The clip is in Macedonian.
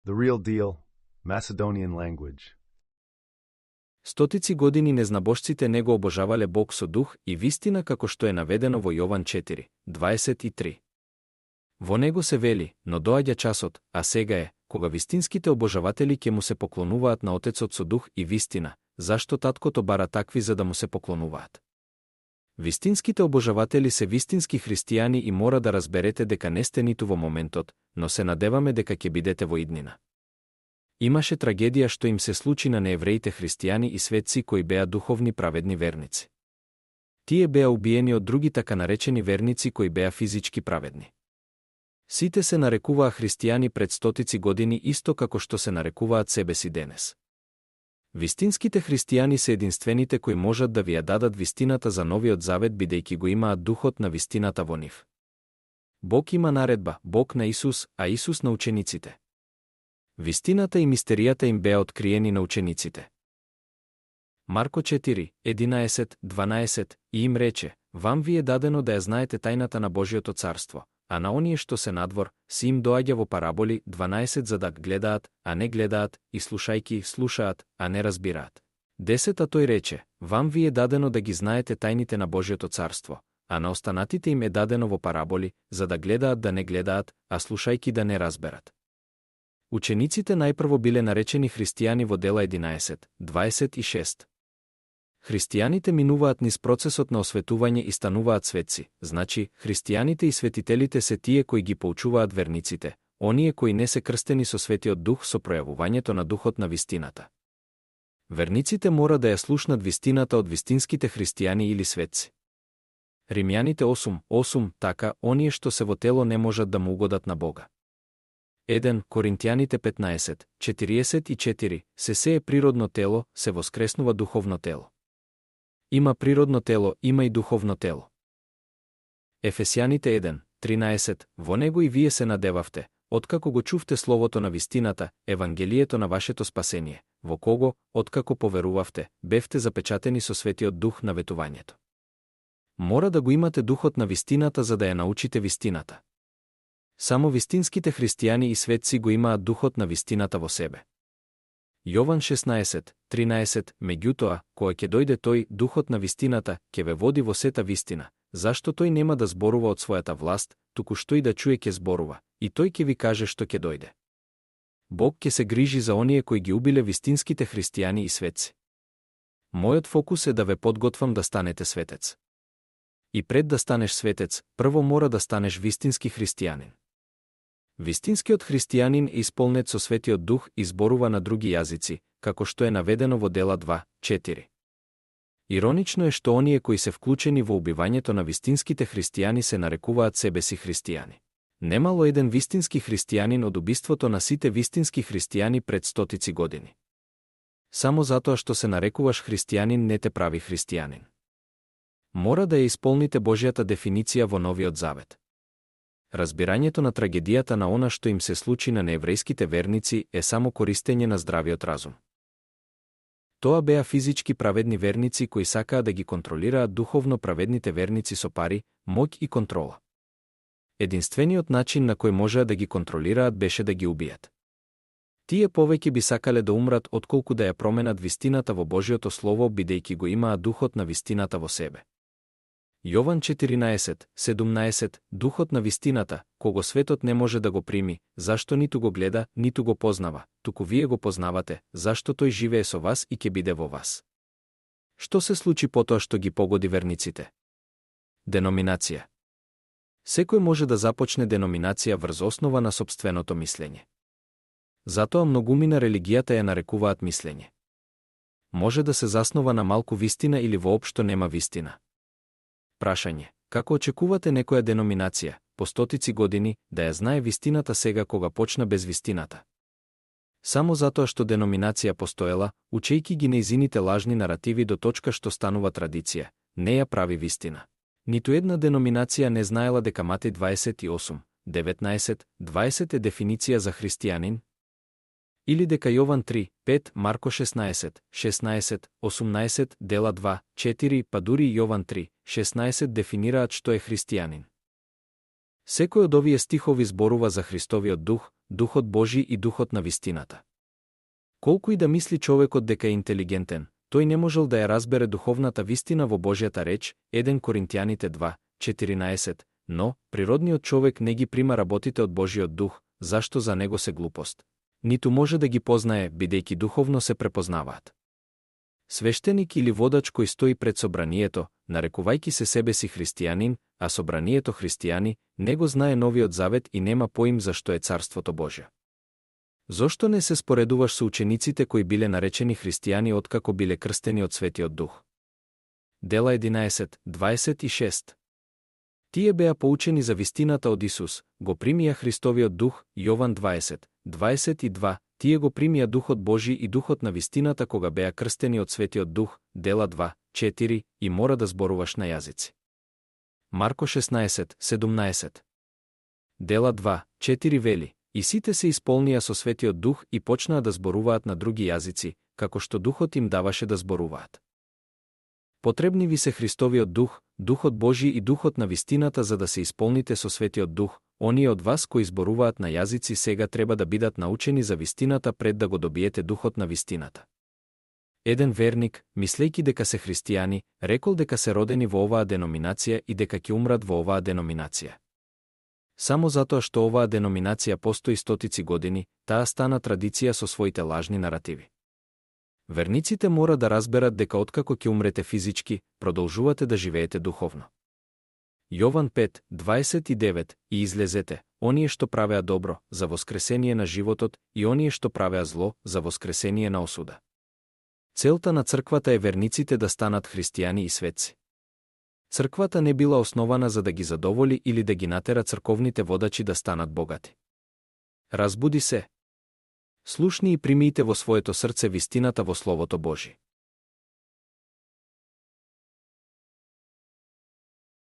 The real deal, Macedonian language. Стотици години незнабожците не го обожавале Бог со дух и вистина како што е наведено во Јован 4:23. Во него се вели, но доаѓа часот, а сега е, кога вистинските обожаватели ќе му се поклонуваат на Отецот со дух и вистина, зашто Таткото бара такви за да му се поклонуваат. Вистинските обожаватели се вистински христијани и мора да разберете дека не сте ниту во моментот, но се надеваме дека ќе бидете во иднина. Имаше трагедија што им се случи на неевреите христијани и светци кои беа духовни праведни верници. Тие беа убиени од други така наречени верници кои беа физички праведни. Сите се нарекуваа христијани пред стотици години исто како што се нарекуваат себе си денес. Вистинските христијани се единствените кои можат да ви ја дадат вистината за Новиот Завет бидејќи го имаат духот на вистината во нив. Бог има наредба, Бог на Исус, а Исус на учениците. Вистината и мистеријата им беа откриени на учениците. Марко 4:11-12 и им рече, вам ви е дадено да ја знаете тајната на Божиото царство, а на оние што се надвор, си им доаѓа во параболи 12 за да гледаат, а не гледаат, и слушајки, слушаат, а не разбираат. 10 а тој рече, вам ви е дадено да ги знаете тајните на Божиото царство, а на останатите им е дадено во параболи, за да гледаат да не гледаат, а слушајки да не разберат. Учениците најпрво биле наречени христијани во Дела 11:26. Христијаните минуваат низ процесот на осветување и стануваат светци, значи, христијаните и светителите се тие кои ги поучуваат верниците, оние кои не се крстени со Светиот Дух со пројавувањето на Духот на вистината. Верниците мора да ја слушнат вистината од вистинските христијани или светци. Римјаните 8:8 така, оние што се во тело не можат да му угодат на Бога. 1 Коринтијаните 15:44 се сее природно тело, се воскреснува духовно тело. Има природно тело, има и духовно тело. Ефесјаните 1:13 во него и вие се надевавте, откако го чувте словото на вистината, евангелието на вашето спасение, во кого, откако поверувавте, бевте запечатени со Светиот Дух на ветувањето. Мора да го имате духот на вистината за да ја научите вистината. Само вистинските христијани и светци го имаат духот на вистината во себе. Јован 16:13 меѓутоа, кога ќе дојде тој, духот на вистината, ќе ве води во сета вистина, зашто тој нема да зборува од својата власт, туку што и да чуе ќе зборува, и тој ќе ви каже што ќе дојде. Бог ќе се грижи за оние кои ги убиле вистинските христијани и светци. Мојот фокус е да ве подготвам да станете светец. И пред да станеш светец, прво мора да станеш вистински христијанин. Вистинскиот христијанин е исполнет со Светиот Дух и зборува на други јазици, како што е наведено во Дела 2:4. Иронично е што оние кои се вклучени во убивањето на вистинските христијани се нарекуваат себе си христијани. Немало еден вистински христијанин од убиството на сите вистински христијани пред стотици години. Само затоа што се нарекуваш христијанин не те прави христијанин. Мора да ја исполните Божјата дефиниција во Новиот Завет. Разбирањето на трагедијата на она што им се случи на нееврејските верници е само користење на здравиот разум. Тоа беа физички праведни верници кои сакаа да ги контролираат духовно праведните верници со пари, моќ и контрола. Единствениот начин на кој можеа да ги контролираат беше да ги убијат. Тие повеќе би сакале да умрат отколку да ја променат вистината во Божјото Слово бидејќи го имаат духот на вистината во себе. Јован 14:17 Духот на вистината, кого светот не може да го прими, зашто ниту го гледа, ниту го познава, туку вие го познавате, зашто тој живее со вас и ќе биде во вас. Што се случи потоа што ги погоди верниците? Деноминација. Секој може да започне деноминација врз основа на сопственото мислење. Затоа многумина религијата ја нарекуваат мислење. Може да се заснова на малку вистина или воопшто нема вистина. Прашање: како очекувате некоја деноминација, по стотици години, да ја знае вистината сега кога почна без вистината? Само затоа што деноминација постоела, учејки ги нејзините лажни наративи до точка што станува традиција, не ја прави вистина. Ниту една деноминација не знаела дека Матеј 28:19-20 е дефиниција за христијанин, или дека Јован 3:5, Марко 16:18, Дела 2:4, па дури Јован 3:16 дефинираат што е христијанин. Секој од овие стихови зборува за Христовиот дух, Духот Божи и Духот на вистината. Колку и да мисли човекот дека е интелигентен, тој не можел да ја разбере духовната вистина во Божјата реч, 1 Коринтијаните 2:14, но природниот човек не ги прима работите од Божиот дух, зашто за него се глупост. Ниту може да ги познае, бидејќи духовно се препознаваат. Свештеник или водач кој стои пред собранието, нарекувајќи се себе си христијанин, а собранието христијани, не го знае Новиот Завет и нема поим зашто е Царството Божјо. Зошто не се споредуваш со учениците кои биле наречени христијани откако биле крстени од Светиот Дух? Дела 11:26. Тие беа поучени за вистината од Исус, го примија Христовиот Дух, Јован 20:22, тие го примија Духот Божи и Духот на вистината кога беа крстени од Светиот Дух, Дела 2:4, и мора да зборуваш на јазици. Марко 16:17. Дела 2:4 вели, и сите се исполнија со Светиот Дух и почнаа да зборуваат на други јазици, како што Духот им даваше да зборуваат. Потребни ви се Христовиот Дух, Духот Божи и Духот на вистината за да се исполните со Светиот Дух. Оние од вас кои зборуваат на јазици сега треба да бидат научени за вистината пред да го добиете Духот на вистината. Еден верник, мислејќи дека се христијани, рекол дека се родени во оваа деноминација и дека ќе умрат во оваа деноминација. Само затоа што оваа деноминација постои стотици години, таа стана традиција со своите лажни наративи. Верниците мора да разберат дека откако ќе умрете физички, продолжувате да живеете духовно. Јован 5:29, и излезете, оние што правеа добро, за воскресение на животот, и оние што правеа зло, за воскресение на осуда. Целта на црквата е верниците да станат христијани и светци. Црквата не била основана за да ги задоволи или да ги натера црковните водачи да станат богати. Разбуди се. Слушни и примијте во своето срце вистината во Словото Божи.